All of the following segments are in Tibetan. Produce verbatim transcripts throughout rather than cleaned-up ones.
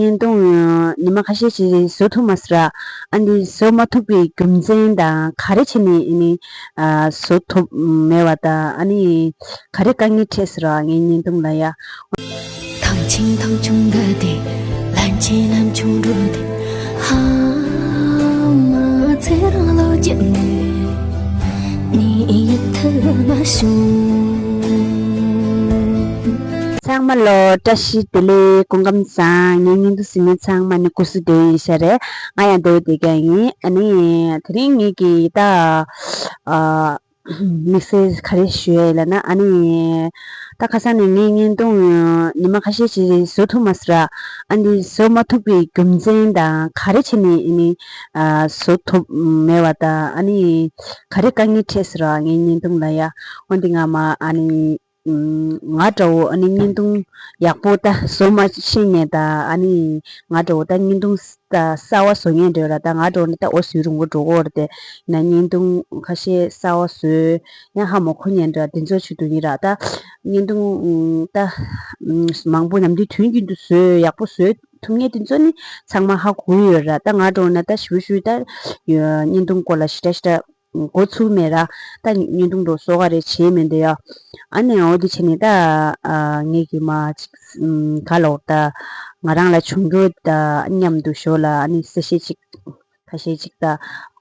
བརྙན་ཐུང་ཉི་མ་ཁ་ཤས་ཤིག་བཟོ་ཐུབ་མ་སོང་ར། ཨ་ནི་བཟོ་མ་ཐུབ་པའི་རྒྱུ་མཚན་དང་ག་རེ་བྱས་ནས་ཨ་ནི་བཟོ་ཐུབ་མེད་པ་དང་ཨ་ནི་ག་རེ་དཀའ་ངལ་འཕྲད་སོང་ར་ངའི་བརྙན་ཐུང་ལ་ཡ། ཐང་ཆེན་ཐང་ཆུང་འགའ་དེ། ལན་ཆེན་ལན་ཆུང་འགྲོ་དེ། ཧ་མ་ཚེ་རང་ལོ་བརྒྱབ་ནས། ནི་ཡིད་ཐུབ་མ་བྱུང་། ཚང་མ་ལོ་བཀྲ་ཤིས་བདེ་ལེགས། སྐུ་ཁམས་བཟང་། ངའི་བརྙན་ཐུང་གཟིགས་མཁན་ཚང་མ་ནི་སྐུ་གཟུགས་བདེ་པོ་ཡིན་ཤག་རེད། ང་ཡང་བདེ་པོ་བསྡད་ཀྱི་ཡིན། ཨ་ནི་དེ་རིང་ངེད་ཀྱི་ད་ཨ། དམིགས་བསལ་ག་རེ་ཞུ་ཡས་ལབ་ན་ཨ་ནི། ད་ཁ་སང་ནས་ངའི་བརྙན་ཐུང་ཉི་མ་ཁ་ཤས་ཤིག་བཟོ་ཐུབ་མ་སོང་ར། ཨ་ནི་བཟོ་མ་ཐུབ་པའི་རྒྱུ་མཚན་དང་ག་རེ་བྱས་ནས་ཨ་ནི་བཟོ་ཐུབ་མེད་པ་དང་ཨ་ནི་ག་རེ་དཀའ་ངལ་འཕྲད་སོང་ར་ངའི་བརྙན་ཐུང་ལ་ཡ། འོན་ཏེ་ང་མ་ཨ་ནི། ང་འདྲ་བོ་ཨ་ནི་བརྙན་ཐུང་ཡག་པོ་ད་བཟོ་མ་ཤེས་མཁན་དང་ཨ་ནི་ང་འདྲ་བོ་ད་བརྙན་ཐུང་ད་གསར་བ་བཟོ་མཁན་འདྲ་བོ་ར། ད་ང་འདྲ་བོ་ནི་ད་འོ་བཟོས་རུང་བོ་འགྲོ་གི་རེད་དེ། ཡིན་ན་བརྙན་ཐུང་ཁ་ཤས་གསར་བ་བཟོས་ཡང་ཧ་མ་གོ་མཁན་འདྲ་དེ་ཚོ་ཆེད་དུ་ཡིན་ར། ད་བརྙན་ཐུང་ད་མང་པོ་ནམ་དུས་དུས་རྒྱུན་དུ་བཟོས་ཡག་པོ་བཟོས་ཐུབ་མཁན་དེ་ཚོ་ནི་ཚང་མ་ཧ་གོ་ཡོད་ར། ད་ང་འདྲ་བོ་ན་ད་ཞུ་ཞུ་ད་བརྙན་ཐུང་སྐོར་ལ་ཞེ་དྲག་ཞེ་དྲག་འགོ་ཚུགས་མེད་ར། ད་བརྙན་ཐུང་འགྲོ་སོ་ག་རེ་བྱས་མེད་འདི་ཡ། ཨ་ནི་འོ་འདི་བྱས་ནས་ད་ཨ་ངེད་ཀྱི་མ་ཅིག་ག་ལོག་ད་ང་རང་ལ་བྱུང་རྒྱུ་ད་མཉམ་དུ་ཞོག་ལ་ཨ་ནི་གསལ་བཤད་ཅིག་ཁ་ཤས་ཅིག་ད་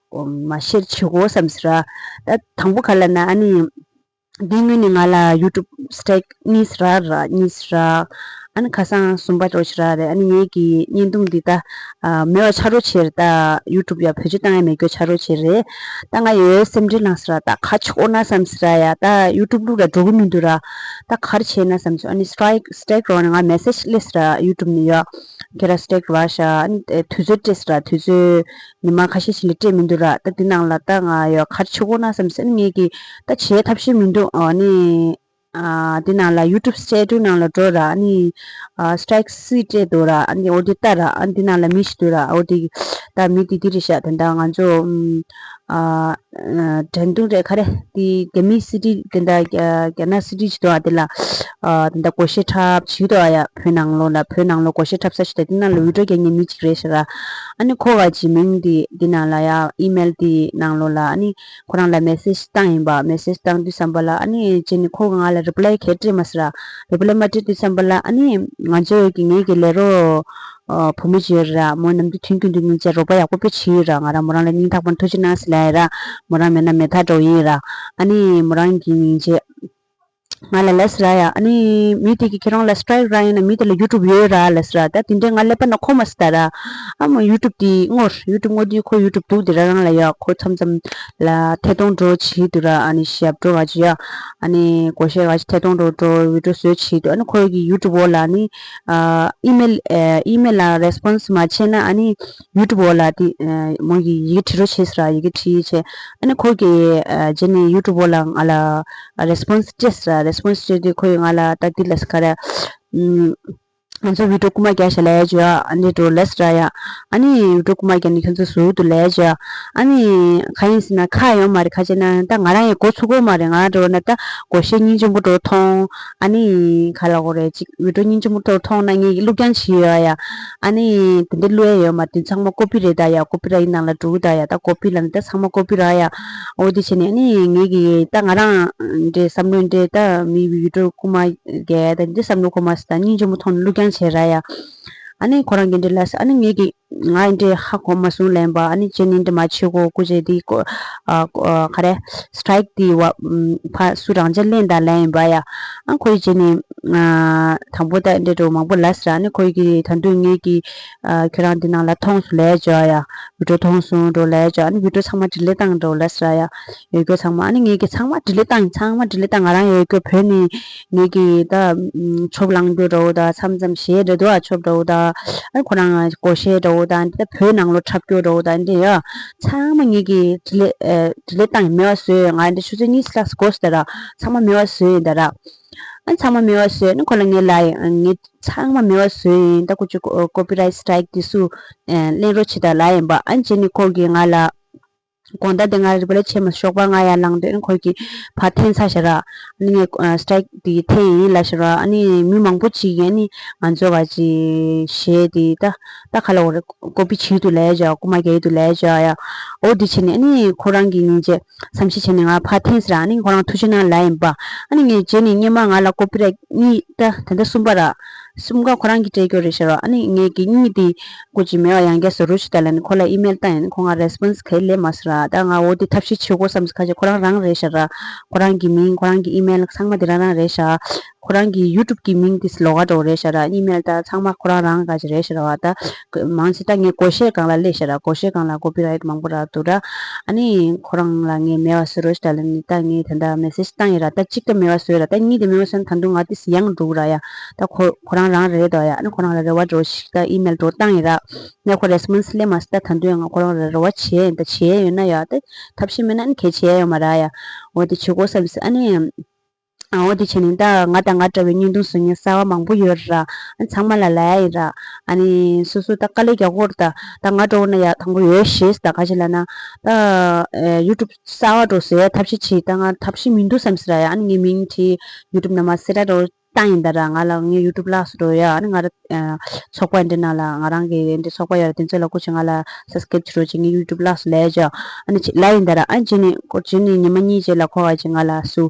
མ་ཤེར་བྱེད་དགོས་བསམ་ཟེར་ར། ད་དང་པོ་ག་ལ་ན་ཨ་ནི་འདི་སྔོན་ནས་ང་ལ་ཡུ་ཊུབ་སི་ཊེག་གཉིས་ར་ར་གཉིས་ར། ཨ་ནི་ཁ་སང་གསུམ་པ་འགྲོ་ཕྱིར་ར་རེད། ཨ་ནི་ངེད་ཀྱི་བརྙན་ཐུང་འདི་ད་ཨ་མེད་པ་ཆ་རོགས་བྱེད་རེད། ད་ཡུ་ཊུབ་ཡ་བེད་སྤྱོད་བཏང་ཡ་མེད་རྒྱུ་ཆ་རོགས་བྱེད་རེད། ད་ང་ཡོད་སེམས་ཁྲལ་ལངས་སི་ར། ད་ག་ཆོག་ན་བསམ་སི་ར་ཡ། ད་ཡུ་ཊུབ་ལུགས་ལ་འགྲོ་གི་མི་འདུག་ར། ད་ག་རེ་བྱས་ན་བསམ་སི། ཨ་ནི་སི་ཊེག་སི་ཊེག་རོགས་ནས་ང་མེ་སེཇ་སླེབས་སི་ར་ཡུ་ཊུབ་ནས་ཡ། ཁྱེད་ར་སི་ཊེག་ར་ཤ། ཨ་ནི་དུས་ཚོད་སྤྲད་སི་ར་དུས་ཚོད་ཉི་མ་ཁ་ཤས་ཤིག་ལས་སྤྲད་མི་འདུག་ར། ད་འདི་ནང་ལ་ད་ང་ཡ་ག་རེ་བྱེད་དགོས་ན་བསམ་སི། ཨ་ནི་ངེད་ཀྱི་ད་བྱེད་ཐབས་ཤེས་མི་འདུག་ཨ་ནི། ཨ་འདི་ནང་ལ་ཡུ་ཊུབ་སི་ཊེ་ཊུ་ནང་ལ་འགྲོ་ར། ཨ་ནི་ཨ་སི་ཊེག་སི་སྤྲད་འདུག་ར། ཨ་ནི་འོ་དེ་ལྟ་ར། ཨ་འདི་ནང་ལ་མི་ཞིག་འདུག་ར། འོ་དེ་ད་མི་དེ་དེ་རེད་ཤག་ད་ལྟ་ང་ཚོ་ཨམ་ཨ་ཨ་དྲན་གདུང་རེད་ག་རེ། དེ་རྒྱ་མི་སི་ཊི་དེ་འདྲ་རྒྱ་རྒྱ་ནག་སི་ཊི་ཞིག་འདུག་ཨ་དེ་ལ་ཨ་དེ་འདྲ་སྒོར་གཞས་འཁྲབ་བྱེད་འདུག་ཨ་ཡ། བོད་ནང་ལོགས་ལ་བོད་ནང་ལོགས་སྒོར་གཞས་འཁྲབ་ས་ཞིག་དེ་དེ་ནང་ལ་འུད་སྒྲོག་རྒྱག་མཁན་མི་གཅིག་རེད་ཤག་ར། ཨ་ནི་ཁོ་ག་ཅིག་མིང་དེ་དེ་ནང་ལ་ཡ་ཨི་མེལ་དེ་ནང་ལོགས་ལ་ཨ་ནི། ཁོ་རང་ལ་མེ་སེཇ་བཏང་ཡིན་པ། མེ་སེཇ་བཏང་དུས་ཙམ་པ་ལ་ཨ་ནི་རྗེས་ནས་ཁོ་གིས་ང་ལ་རི་པ་ལའི་གང་ཡང་སྤྲད་མ་སོང་ར། རི་པ་ལའི་མ་སྤྲད་དུས་ཙམ་པ་ལ་ཨ་ནི་ང་ཚོའི་གི་ངེད་ཀྱི་ལས་རོགས་ཨ་བུ་མོ་ཅིག་ཡོད་ར། མོ་ནམ་དུས་དུས་རྒྱུན་དུ་ངེད་ཅག་རོགས་པ་ཡག་པོ་དཔེ་བྱེད་ཡོད་ར། ང་རང་མོ་རང་ལ་སྙིང་ཐག་པ་ནས་ཐུགས་རྗེ་གནང་ཟེར་ལབ་ཡ་ར། མོ་རང་མེད་ན་མེད་ཐག་འགྲོ་ཡིན་ར། ཨ་ནི་མོ་རང་གི་སྙིང་རྗེ། ང་ལ་ལབ་སོང་ར་ཡ། ཨ་ནི་མི་དེ་གིས་ཁྱེད་རང་ལ་སི་ཊེག་རག་ཡིན་ན་མི་དེ་ལ་ཡུ་ཊུབ་ཡོད་ར་ལབ་སོང་ར། ད་དེ་འདྲའི་ང་ཀླད་པ་ནང་འཁོར་མ་སོང་ད་ར། ཨ་མ་ཡུ་ཊུབ་དེ་བསྔོ། ཡུ་ཊུབ་བསྔོ་དུས་ཁོ་ཡུ་ཊུབ་འདུག་དེ་རང་རང་ལ་ཡ། ཁོ་མཚམས་མཚམས་ལ་ཐད་གཏོང་འདྲ་བོ་བྱེད་འདུག་ར། ཨ་ནི་ཞབས་བྲོ་ག་ཅིག་ཡ། ཨ་ནི་སྒོར་གཞས་ག་ཅིག་ཐད་གཏོང་འདྲ་བོ་འདྲ་བོ་བི་ཌི་ཡོ་བཟོས་བྱེད་འདུག་ཨ་ནི་ཁོ་གི་ཡུ་ཊུབ་འོག་ལ་ཨ་ནི་ཨ་ཨི་མེལ་ཨ་ཨི་མེལ་ལ་རེ་སི་པོན་སི་མ་བྱས་ན་ཨ་ནི་ཡུ་ཊུབ་འོག་ལ་དེ་ཨ་མོ་གིས་ཡི་གེ་བྲིས་རོགས་བྱས་ཟེར་ར། ཡི་གེ་བྲིས་བྱས། ཨ་ནི་ཁོ་གིས་ཨ་རྗེས་ནས་ཡུ་ཊུབ་འོག་ལ་ང་ལ་རེ་སི་པོན་སི་སྤྲད་ཟེར་ར། རེ་སི་པོན་སི་སྤྲད་དུས་ཁོ་ཡིས་ང་ལ་ད་འདི་ལབ་ཟེར་ག་རེ། ཨམ་ང་ཚོ་བི་ཌི་ཡོ་རྐུན་མ་རྒྱག་ཤག་ལབ་ཡ་བྱོས་ཨ། ཨ་འདྲས་འདྲ་བོ་ལབ་ཟེར་ར་ཡ། ཨ་ནི་བི་ཌི་ཡོ་རྐུན་མ་རྒྱག་ནི་ཁྱེད་ཚོ་ཟུར་དུ་ལབ་ཡ་བྱོས་ཨ། ཨ་ནི་གང་ཡིན་ཟེར་ན་ཁག་ཡོད་མ་རེད། ག་ཅི་ན་ད་ང་རང་ཡང་འགོ་ཚུགས་ཀྱི་ཡོད་མ་རེད། ང་འདྲ་བོ་ན་ད་སྒོར་གཞས་སྙིང་རྗེ་མོ་འདྲ་བོ་མཐོང་། ཨ་ནི་ག་ལབ་དགོས་རེད། ཅིག་བི་ཌི་ཡོ་སྙིང་རྗེ་མོ་འདྲ་བོ་མཐོང་ན་ངས་ཀྱིས་བླུག་རྐྱང་བྱེད་ཡོད་ཡ། ཨ་ནི་དེ་འདྲས་བླུག་ཡ་ཡོད་མ་རེད། དེ་ཚང་མ་ཀོ་པི་རེད་ད་ཡ། ཀོ་པི་རའིཊ་ནང་ལ་འགྲོ་གི་ད་ཡ། ད་ཀོ་པི་ལབ་ན་ད་ཚང་མ་ཀོ་པི་རེད་ཡ། འོ་དེ་བྱས་ནས་ཨ་ནི་ངས་ཀྱིས་ད་ང་རང་འདྲས་བསམ་བློ་འདྲས་ད་མི་བི་ཌི་ཡོ་རྐུན་མ་རྒྱག་ད་འདི་བསམ་བློ་འཁོར་མ་སོང་ད་སྙིང་རྗེ་མོ་མཐོང་ནས་བླུག་རྐྱང་བྱས་ར་ཡ། ཨ་ནི་ཁོ་རང་གིས་འདི་ལབ་སོང་། ཨ་ནི་ངས་ཀྱིས་ང་འདི་ཧ་གོ་མ་སོང་ལབ་ཡིན་པ། ཨ་ནི་རྗེས་ནས་འདི་མ་བྱེད་དགོས། སྐུ་མཁྱེན། འདི་ཀོ་ཨ་ཀོ་ཨ་ག་རེ་སི་ཊེག་འདི་བ་ཕར་སུ་རང་འཇགས་ལེན་དང་ལབ་ཡིན་པ་ཡ། ཨ་ཁོ་ཡིས་རྗེས་ནས་ཨ་དང་པོ་ད་འདི་འདྲ་མང་པོ་ལབ་སོང་། ཨ་ནི་ཁོ་ཡིས་ད་དུང་ངས་ཀྱིས་ཨ་ཁྱོད་རང་འདི་ནང་ལ་མཐོང་སོང་ལབ་བྱས་ཡ། བི་ཌི་ཡོ་མཐོང་སོང་འདྲ་བོ་ལབ་བྱས། ཨ་ནི་བི་ཌི་ཡོ་ཚང་མ་ཌི་ལིཊ་བཏང་འདྲ་བོ་ལབ་སོང་ཡ། ཡོད་རྒྱུ་ཚང་མ། ཨ་ནི་ངས་ཀྱིས་ཚང་མ་ཌི་ལིཊ་བཏང་། ཚང་མ་ཌི་ལིཊ་བཏང་། ང་རང་ཡོད་རྒྱུ་བོད་ནས་ངས་ཀྱིས་ད་ཨམ་ཆོབ་ལངས་རྒྱུ་འདྲ་བོ་དང་མཚམས་མཚམས་གཞས་འདྲ་འདུག་ཨ། ཆོབ་འདྲ་བོ་དང་ཨ་ཁོ་རང་སྒོར་གཞས་འདྲ་བོ་དང་འདི་ད་བོད་ནང་ལོགས་འཁྲབ་རྒྱུ་འདྲ་བོ་དང་འདི་ཡ། ཚང་མ་ངས་ཀྱིས་ཌི་ལིཊ་ཨ་ཌི་ལིཊ་བཏང་། མེད་པ་བཟོས་ཡོད། ང་འདི་ཆུ་ཚོད་གཉིས་ལྷག་འགོར་སོང་ད་ར། ཚང་མ་མེད་པ་བཟོས་ཡིན་ད་ར། ཨ་ཚང་མ་མེད་པ་བཟོས། ཨ་ནི་ཁོ་ལ་ངས་ལབ་ཡིན། ཨ་ངས་ཚང་མ་མེད་པ་བཟོས་ཡིན། ད་ཁོ་ཚོས་ཀོ་པི་རའིཊ་སི་ཊེག་དེ་སུ་ཨ་ལེན་རོགས་བྱེད་དང་ལབ་ཡིན་པ། ཨ་ནི་རྗེས་ནས་ཁོ་གིས་ང་ལ། དགོང་དག་དེ་ང་རི་པ་ལེ་བྱས་མ་ཞོགས་པ་ང་ཡར་ལངས་དུས་ཨ་ནི་ཁོ་གིས་ཕར་འཐེན་ཚར་ཤག་ར། ཨ་ནི་ངས་ཨ་སི་ཊི་རའིཀ་དེ་འཐེན་ཡིན་ལབ་ཤག་ར། ཨ་ནི་མི་མང་པོ་ཅིག་གིས་ཨ་ནི་ང་ཚོ་ག་ཅིག་གཞས་དེ་ད་ད་ག་ལབ་དགོས་རེད། ཀོ་པི་བྱེད་ཡི་འདུག་ལབ་ཡ་ཅིག་རྐུ་མ་རྒྱག་ཡི་འདུག་ལབ་ཡ་ཅིག་ཡ། འོ་དེ་བྱས་ནས་ཨ་ནི་ཁོ་རང་གིས་ཉིན་བྱས་བསམ་ཤེས་བྱས་ནས་ང་ཕར་འཐེན་ཟེར། ཨ་ནི་ཁོ་རང་ཐུགས་རྗེ་གནང་ལབ་ཡིན་པ། ཨ་ནི་ངས་རྗེས་ནས་སྔོན་མ་ང་ལ་ཀོ་པི་རའིཊ་གཉིས་ད་ད་ལྟ་གསུམ་པ་ར། གསུམ་ཀ་ཁོ་རང་གིས་སྤྲད་ཡོད་རེད་ཤག་ར། ཨ་ནི་ངས་ཀྱི་གཉིས་དེ་སྐུ་མཁྱེན་མེད་པ་ཡང་བསྐྱར་བཟོ་རོགས་ཞུ་ད་ལབ་ནས་ཁོ་ལ་ཨི་མེལ་བཏང་ཡིན། ཁོ་ང་རེ་སི་པོན་སི་ག་རེ་སླེབས་མ་སོང་ར། ད་ང་འོ་དེ་ཐབས་ཤེས་བྱེད་དགོས་བསམ་སོང་། ཁ་ཤས་ཁོ་རང་རང་རེད་ཤག་ར། ཁོ་རང་གི་མིང་ཁོ་རང་གི་ཨི་མེལ་ཚང་མ་དེ་རང་རང་རེད་ཤག་ཁོ་རང་གི་ཡུ་ཊུབ་གི་མིང་དེ་ལོགས་ཀ་འདྲ་བོ་རེད་ཤག་ར། ཨི་མེལ་ད་ཚང་མ་ཁོ་རང་རང་ག་ཅིག་རེད་ཤག་ར་བ། ད་མང་ཆེ་ད་ངས་སྒོར་གཞས་སྒང་ལ་སླེབས་ཤག་ར། སྒོར་གཞས་སྒང་ལ་ཀོ་པི་རའིཊ་མང་པོ་རག་འདུག་ར། ཨ་ནི་ཁོ་རང་ལ་ངས་མེད་པ་བཟོ་རོགས་ཞུ་ད་ལབ་ནི་ད་ངས་ད་ལྟ་མེ་སེ་ཇི་བཏང་ཡིན་ར། ད་གཅིག་ད་མེད་པ་བཟོས་ར། ད་གཉིས་དེ་མེད་པ་བཟོས་ན་ད་དུང་ང་ཏིས་ཡང་འགྲོ་གི་ར་ཡ། ད་ཁོ་ཁོ་རང་རང་རེད་དོ་ཡ། ཨ་ནི་ཁོ་རང་ལ་རེ་བ་འདྲ་བོ་ཞིག་ད་ཨི་མེལ་འདྲ་བོ་བཏང་ཡིན་ར། ངས་ཁོ་རེ་སི་པོན་སི་སླེབས་མ་སོང་། ད་ད་དུང་ཡང་ང་ཁོ་རང་ལ་རེ་བ་བྱས་ཡིན། ད་བྱས་ཡོད་ན་ཡ་ད་ཐབས་ཤེས་མེད་ན་ཨ་ནི་གལ་ཆེ་ཡ་ཡོད་མ་ར་ཡ། འོ་དེ་བྱེད་དགོས་བསམ་སོང་། ཨ་ནི། ཨ་འོ་དེ་བྱས་ནས་ད་ང་དང་ང་འདྲ་བའི་བརྙན་ཐུང་བཟོ་མཁན་གསར་པ་མང་པོ་ཡོད་ར། ཨ་ཚང་མ་ལ་ལབ་ཡ་ཡིན་ར། ཨ་ནི་སོ་སོ་ད་དཀའ་ལས་རྒྱག་དགོས་རེད་ད། ད་ང་འདྲ་བོ་ན་ཡ་དང་པོ་ཡོད་ཤེས་ད་ག་ཅི་ལབ་ན། ད་ཡུ་ཊུབ་གསར་པ་འདྲ་བཟོ་ཡ་ཐབས་ཤེས་བྱེད། ད་ང་ཐབས་ཤེས་མི་འདུག་བསམ་སོང་ར་ཡ། ཨ་ནི་ངའི་མིང་བྲིས་ཡུ་ཊུབ་ནང་མ་སེ་ར་འདྲ་བོ་བཏང་ཡིན་ད་ར། ང་ལ་ངའི་ཡུ་ཊུབ་བརླག་སོང་འདྲ་བོ་ཡ། ཨ་ནི་ང་ར་ཚོགས་པ་འདི་ནང་ལ་ང་རང་གི་འདི་ཚོགས་པ་ཡོད་ར། དེ་ཚོ་ལ་སྐུ་མཁྱེན་ང་ལ་སབ་སི་ཀ་རེབ་བྱེད་རོགས་བྱེད། ངའི་ཡུ་ཊུབ་བརླག་སོང་ལབ་ཡ་ཅིག་ཡ། ཨ་ནི་ཅིག་ལབ་ཡིན་ད་ར། ཨ་ནི་རྗེས་ནས་སྐོར་རྗེས་ནས་ཉི་མ་གཉིས་རྗེས་ལ་ཁོ་ག་ཅིག་ང་ལ་སུ་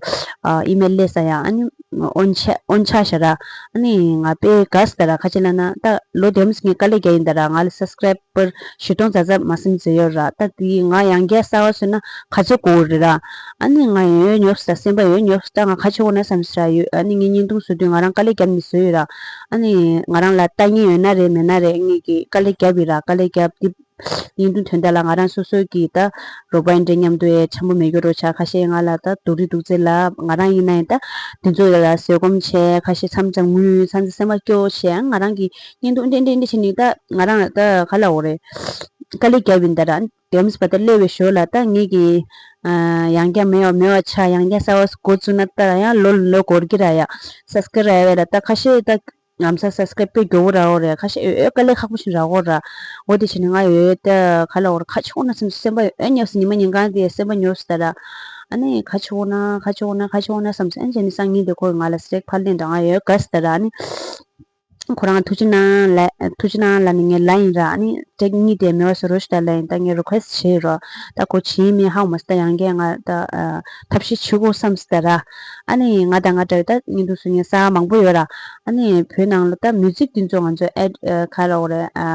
ཨ་ཨི་མེལ་སླེབས་ས་ཡ། ཨ་ནི་ཨོན་ཆ་ཨོན་ཆ་ཤག་ར། ཨ་ནི་ང་དཔེ་དགའ་སོང་ད་ར། ག་ཅི་ལབ་ན་ད་ལོ་དེ་མོ་ངས་དཀའ་ལས་རྒྱག་ཡིན་ད་ར། ང་ལ་སབ་སི་ཀ་རེབ་བར་བཞི་སྟོང་ཙམ་ཙམ་མ་ཟིན་ཙམ་ཡོད་ར། ད་དེ་ང་ཡང་བསྐྱར་གསར་པ་བཟོས་ན་ག་ཚོད་དགོས་རེད་ར། ཨ་ནི་ང་ཡོད་ཡོད་ཉོབ་སོང་ད། སེམས་པ་ཡོད་ཡོད་ཉོབ་སོང་ད། ང་ག་ཅི་དགོས་ན་བསམ་སོང་ར། ཡོད་ཨ་ནི་ངས་བརྙན་ཐུང་བཟོ་དུས་ང་རང་དཀའ་ལས་རྒྱབ་ནས་བཟོས་ཡོད་ར། ཨ་ནི་ང་རང་ལ་ལྟ་མཁན་ཡོད་ན་རེད་མེད་ན་རེད། ངས་ཀྱི་དཀའ་ལས་རྒྱབ་ཡིན་ར། དཀའ་ལས་རྒྱབ་དེ་བརྙན་ཐུང་དོན་དག་ལ་ང་རང་སོ་སོ་གི་ད་རོགས་པ་འདྲ་མཉམ་དུ་ཡ་འཆམ་པོ་མེད་རྒྱུ་རོ་ཆ། ཁ་ཤས་ང་ལ་ད་སྡུག་རུས་སྡུག་ཚེ་ལ་ང་རང་ཡིན་ན་ཡང་ད་དེ་ཚོ་ལ་བཟོད་སྒོམ་བྱས། ཁ་ཤས་མཚམས་མཚམས་ངུས། མཚམས་མཚམས་སེམས་པ་སྐྱོ་བྱས། ང་རང་གི་བརྙན་ཐུང་འདྲ་འདྲ་འདྲ་བྱས་ནས་ད་ང་རང་ད་ག་ལབ་དགོས་རེད། དཀའ་ལས་རྒྱབ་ཡིན་ད་ར། དེ་མིས་པ་ད་སླེབས་པའི་ཞོར་ལ་ད་ངེད་ཀྱི་ཡང་བསྐྱར་མེད་པ་མེད་པ་ཆ་ཡང་བསྐྱར་གསར་པ་འགོ་བཙུགས་ན་ད་ཡང་ལོ་ལོ་འགོར་གི་ར་ཡ། སབ་སི་ཀ་རེབ་ར་ད་ཁ་ཤས་ད། ལམ་སང་སབ་སི་ཀ་རེབ་དཔེ་མགྱོགས་པོ་རག་གོ་རེད། ཁ་ཤས་ཨོ་ཨོ་དཀའ་ལས་ཁག་པོ་ཞིག་རག་གོ་ར། འོ་དེ་བྱས་ནས་ང་ཡོད་ད་ག་ལབ་དགོས་རེད། ག་ཅི་དགོས་ན་བསམ་སེམས་པ་ཨེ་ཉོབ་སོང་། ཉི་མ་ཉིན་གང་དེ་སེམས་པ་ཉོབ་སོང་ད་ར། ཨ་ནི་ག་ཅི་དགོས་ན་ག་ཅི་དགོས་ན་ག་ཅི་དགོས་ན་བསམ་སོང་། ཨ་ནི་བྱས་ནས་སང་ཉིན་དེ་ཁོ་ང་ལ་སི་ཊི་རའིཀ་ཕར་ལེན་དང་ང་ཡོད་དགའ་སོང་ད་ར། ཨ་ནི་ཁོ་རང་ཐུགས་རྗེ་གནང་ལ་ཐུགས་རྗེ་གནང་ལབ་ནས་ངས་ལབ་ཡིན་ར། ཨ་ནི་ཊེག་གཉིས་དེ་མེད་པ་བཟོ་རོགས་ཞུ་ད་ལབ་ཡིན། ད་ངས་རི་ཁུ་ཨེ་སི་ཊི་བྱས་ཡོད་ར། ད་ཁོ་བྱེད་མིན་ཧ་གོ་མ་སོང་། ད་ཡང་བསྐྱར་ང་ད་ཐབས་ཤེས་བྱེད་དགོས་བསམ་སོང་ད་ར། ཨ་ནི་ང་དང་ང་འདྲ་བའི་ད་བརྙན་ཐུང་བཟོ་མཁན་གསར་པ་མང་པོ་ཡོད་ར། ཨ་ནི་བོད་ནང་ལ་ད་མིའུ་ཛིག་དེ་ཚོ་ང་ཚོ་ཨེ་ཨ་ག་ལབ་དགོས་རེད། ཨ་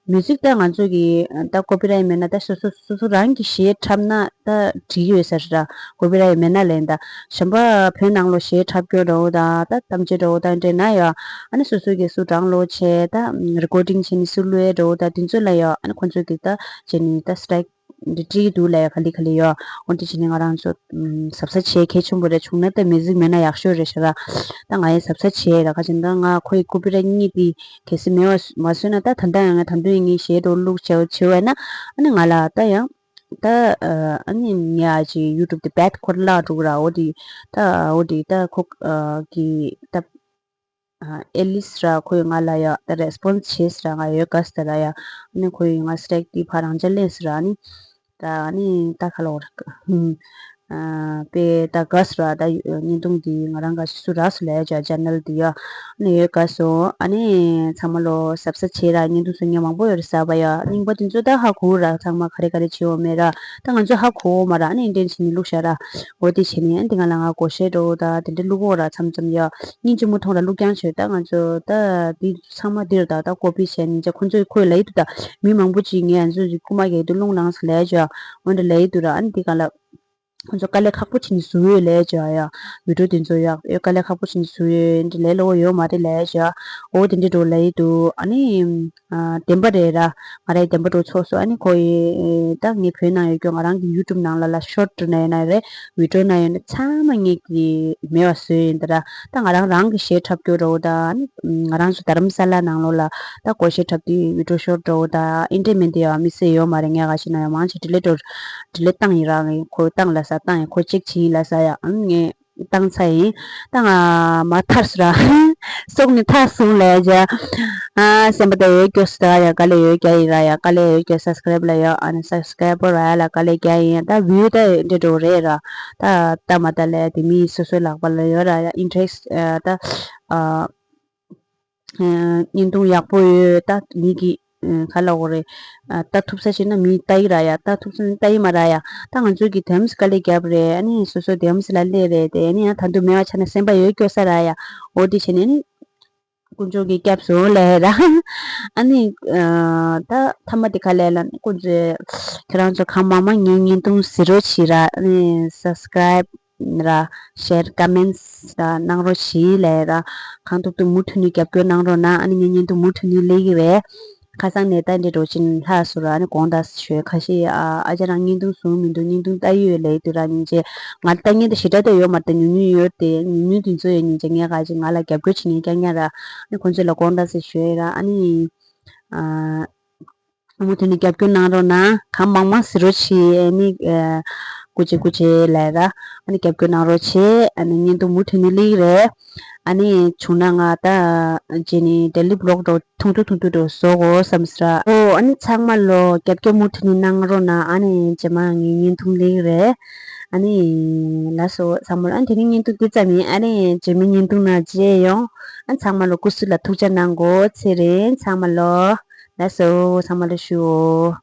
མིའུ་ཛིག་ད་ང་ཚོ་གི་ད་ཀོ་པི་རའིཊ་མེད་ན་ད་སོ་སོ་སོ་སོ་རང་གི་གཞས་འཁྲབ་ན་ད་འགྲིག་ཡོད་ས་རེད་ར། ཀོ་པི་རའིཊ་མེད་ན་ལན་ད་གཞན་པ་བོད་ནང་ལོགས་གཞས་འཁྲབ་རྒྱུ་འདྲ་བོ་ད་ད་གཏམ་བརྗོད་འདྲ་བོ་ད་འདྲ་ན་ཡ། ཨ་ནི་སོ་སོ་གི་སུ་ཌའུན་ལོཌ་བྱས་ད་རི་ཀོར་ཌིང་བྱས་ནས་སུ་བླུགས་ཡས་འདྲ་བོ་ད་དེ་ཚོ་ལ་ཡ། ཨ་ནི་ཁོ་ཚོ་གི་ད་བྱས་ནས་ད་སི་ཊི་རའིཀ་འདི་སྤྲད་ཀྱི་འདུག་ལབ་ཡ་ག་ལེ་ག་ལེ་ཡོད། འོ་དེ་བྱས་ནས་ང་རང་ཚོ་ཨམ་གཟབ་གཟབ་བྱེད་གལ་ཆེན་པོ་རེད། བྱུང་ན་ད་མིའུ་ཛིག་མེད་ན་ཡག་ཤོས་རེད་ཤག་ར། ད་ང་ཡང་གཟབ་གཟབ་བྱས་ར། ཁ་ཅིག་ད་ང་ཁོའི་ཀོ་པི་རའིཊ་གཉིས་དེ་གལ་སྲིད་མེད་པ་མ་བཟོས་ན་ད་ད་ལྟ་ཡང་ང་ད་དུང་ངའི་གཞས་འདྲ་བླུགས་བྱས་བྱས་པ་ན་ཨ་ནི་ང་ལ་ད་ཡང་ད་ཨ་ནི་ངས་ཨ་ཅེ་ཡུ་ཊུབ་དེ་བེན་ཁོ་རང་བརླག་འགྲོ་གི་ར། འོ་དེ་ད་འོ་དེ་ད་ཁོ་གི་ད། ཨ་ཨེ་ལིས་ར་ཁོས་ང་ལ་ཡ་ད་རེ་སི་པོན་སི་བྱས་ཟེར་ར། ང་ཡོད་དགའ་ཟེར་ར་ཡ། ཨ་ནི་ཁོས་ང་སི་ཊི་རའིཀ་དེ་ཕར་རང་འཇགས་ལེན་ཟེར་ར། ཨ་ནི་ད་ཨ་ནི་ད་ག་ལབ་དགོས་རེད། ཨ་དཔེ་ད་དགའ་ཟེར་ར། ད་བརྙན་ཐུང་འདི་ང་རང་ག་ཞིག་སུ་རག་སོང་ལབ་ཡ་ཅ་ཅེ་ནལ་འདི་ཡ། ཨ་ནི་ཡོད་དགའ་སོང་། ཨ་ནི་ཚང་མ་ལོ་གཟབ་གཟབ་བྱེད་ར། བརྙན་ཐུང་བཟོ་མཁན་མང་པོ་ཡོད་རེད་གསར་པ་ཡ། རྙིང་པ་དེ་ཚོ་ད་ཧ་གོ་ར། ཚང་མ་ག་རེ་ག་རེ་བྱེད་འོ་མེད་ར། ད་ང་ཚོ་ཧ་གོ་མ་ར། ཨ་ནི་འདྲེན་བྱས་ནས་བླུགས་བཞག་ར། འོ་དེ་བྱས་ནས་ཨ་ནི་དེ་ང་ལ་ང་སྒོར་གཞས་འདྲ་བོ་ད་དེ་འདྲ་བླུག་གོ་ར། མཚམས་མཚམས་ཡ། སྙིང་རྗེ་མོ་མཐོང་ར། བླུག་རྐྱང་བྱོས། ད་ང་ཚོ་ད་འདི་ཚང་མ་འདིར་ད་ད་ཀོ་པི་བྱས་ནས་ཅ། ཁོ་ཚོས་ཁོས་ལབ་ཡི་འདུག་ད་མི་མང་པོ་ཅིག་ངས་ང་ཚོ་རྐུ་མ་རྒྱག་གི་འདུག་རླུང་ལངས་སོང་ལབ་ཡ་ཅ། འོ་འདྲ་ལབ་ཡི་འདུག་ར། ཨ་ནི་འདི་ག་ལ་ཁོ་ཚོ་དཀའ་ལས་ཁག་པོ་བྱས་ནས་བཟོ་ཡོད་ལབ་ཡ་ཅ་ཡ། བི་ཌིའོ་དེ་ཚོ་ཡ། ཨེ་དཀའ་ལས་ཁག་པོ་བྱས་ནས་བཟོ་ཡོད། འདི་ལས་སླ་བོ་ཡོད་མ་རེད་ལབ་ཡ་ཅ། འོ་དེ་འདྲ་འདྲ་བོ་ལབ་ཡི་འདུག་ཨ་ནི་ཨ་བདེན་པ་རེད་ར། ང་རའི་བདེན་པ་འདྲ་བོ་ཚོར་སོང་། ཨ་ནི་ཁོ་ཡི་ད་ངའི་བོད་ནང་ཡོད་རྒྱུ་ང་རང་གི་ཡུ་ཊུབ་ནང་ལ་ལ་ཤོར་ཊི་ན་ཡོད་ན་རེད། བི་ཌིའོ་ན་ཡོད་ན་ཚང་མ་ངེད་ཀྱིས་མེད་པ་བཟོས་ཡིན་ད་ར། ད་ང་རང་རང་གི་གཞས་འཁྲབ་རྒྱུ་འདྲ་བོ་ད་ཨ་ནི་ང་རང་ཚོ་རྡ་རམ་ས་ལ་ནང་ལོགས་ལ་ད་སྒོར་གཞས་འཁྲབ་དུས་བི་ཌིའོ་ཤོར་ཊི་འདྲ་བོ་ད་ཨིན་ཊར་ཊེན་མེན་ཊི་དེ་ཡང་དམིགས་བསལ་ཡོད་མ་རེད། ངས་ག་ཞིག་ན་ཡང་མང་ཆེ་ཌི་ལིཊ་འགྲོ་ཌི་ལིཊ་བཏང་ཡིན་ར། ངས་ཁོ་བཏང་ལ་ས་བཏང་ཡིན། ཁོ་ཅེག་བྱེད་ཡིན་ལ་ས་ཡ། ཨ་ནི་ངས་ བཏང་ཚར་ཡིན། ད་ང་མ་ཐར་སོང་ར། སོག་ནི་ཐར་སོང་ལས་ཇ། ཨ་སེམས་པ་ད་ཡོད་སྐྱོ་སི་ད་ཡ་ག་ལེ་ཡོད་རྒྱ་ཡིན་ར་ཡ་ག་ལེ་ཡོད་རྒྱ་སབ་སི་ཀ་རེབ་ལ་ཡོད། ཨ་ནི་སབ་སི་ཀ་རེབ་པར་ར་ཡ་ལ་ག་ལེ་རྒྱ་ཡིན། ད་བིའུ་ད་འདྲེ་འགྲོ་རེད་ར། ད་ད་མ་ད་ལས་དེ་མི་སོ་སོའི་ལག་པ་ལ་ཡོད་ར་ཡ་ཨིན་ཊེ་རེ་སི་ད། བརྙན་ཐུང་ཡག་པོ་ཡོད་ད་མི་གི་ག་ལ་འོ་རེད། ལྟ་ཐུབ་ས་ཞིག་ན་མི་ལྟ་ཡི་ར་ཡ། ལྟ་ཐུབ་ས་ན་ལྟ་ཡི་མ་ར་ཡ། ད་ང་ཚོའི་གི་དེམ་སི་དཀའ་ལས་རྒྱབ་རེད། ཨ་ནི་སོ་སོ་དེམ་སི་ལ་སླེབས་རེད་དེ། ཨ་ནི་ཡང་ད་དུང་མེད་པ་ཆ་ན་སེམས་པ་ཡོད་སྐྱོ་ས་ར་ཡ། འོ་དེ་བྱས་ནས་ནི་དཀོན་མཆོག་གིས་སྐྱབས་སུ་ལེ་ར། ཨ་ནི་ད་ཐ་མ་དེ་ག་ལས་ལ་དཀོན་མཆོག་ཁྱེད་རང་ཚོ་གང་མང་མང་ངའི་བརྙན་ཐུང་གཟིགས་རོགས་བྱེད་ར། ཨ་ནི་སབ་སི་ཀ་རེབ་ར་ཤེར་ཀ་མེན་སི་ར་གནང་རོགས་བྱེད་ལས་ར། གང་ཐུབ་ཐུབ་མུ་མཐུད་ནས་རྒྱབ་སྐྱོར་གནང་རོགས་གནང་། ཨ་ནི་ངའི་བརྙན་ཐུང་མུ་མཐུད་ནས་སླེབས་ཀྱི་རེད། ཁ་སང་ནས་ད་འདྲེ་འགྲོ་ཕྱིན་ལྷག་སུ་ར། ཨ་ནི་དགོངས་དག་ཞུ། ཁ་ཤས་ཨ་ཨ་ཅག་རང་བརྙན་ཐུང་བཟུང་མི་འདུག་བརྙན་ཐུང་ལྟ་ཡོད་ལས་དུས་ར་སྙིང་རྗེ། ང་ལྟ་ཉན་དེ་ཞེ་དྲག་ད་ཡོད་མ་རེད་ད་ཉུང་ཉུང་ཡོད་དེ། ཉུང་ཉུང་དེ་ཚོ་ཡོད་སྙིང་རྗེ། ངས་ག་ཅིག་ང་ལ་རྒྱབ་སྐྱོར་བྱེད་མཁན་རྐྱང་རྐྱང་ར། ཨ་ནི་ཁོང་ཚོ་ལ་དགོངས་དག་ཟེར་ཞུ་ཡ་ར། ཨ་ནི་ཨ། མུ་མཐུད་ནས་རྒྱབ་སྐྱོར་གནང་རོགས་གནང་། གང་མང་མང་གཟིགས་རོགས་བྱེད། ཨ་ནི་ཨ། སྐུ་མཁྱེན་སྐུ་མཁྱེན་ལབ་ར། ཨ་ནི་རྒྱབ་སྐྱོར་གནང་རོགས་བྱེད། ཨ་ནི་བརྙན་ཐུང་མུ་མཐུད་ནས་སླེབས་ཀྱི་རེད། ཨ་ནི་བྱུང་ན་ང་ད་རྗེས་ནས་ཌེ་ལི་བི་ལོག་འགྲོ་ཐུང་ཐུང་ཐུང་ཐུང་འགྲོ་བཟོ་དགོས་བསམ་སོང་ར། ཨོ་ཨ་ནི་ཚང་མ་ལོ་རྒྱབ་སྐྱོར་མུ་མཐུད་ནས་གནང་རོགས་གནང་། ཨ་ནི་རྗེས་མ་ངའི་བརྙན་ཐུང་སླེབས་ཀྱི་རེད། ཨ་ནི་ལགས་སོ་ཚང་མ་ལོ། ཨ་ནི་དེ་རིང་བརྙན་ཐུང་འདི་ཙམ་ཡིན། ཨ་ནི་རྗེས་མའི་བརྙན་ཐུང་ནང་མཇལ་ཡོང་། ཨ་ཚང་མ་ལོ་སྐུ་གཟུགས་ལ་ཐུགས་ཅག་གནང་དགོས། ཚེ་རིང་ཚང་མ་ལོ། ལགས་སོ་ཚང་མ་ལོ་ཞུ།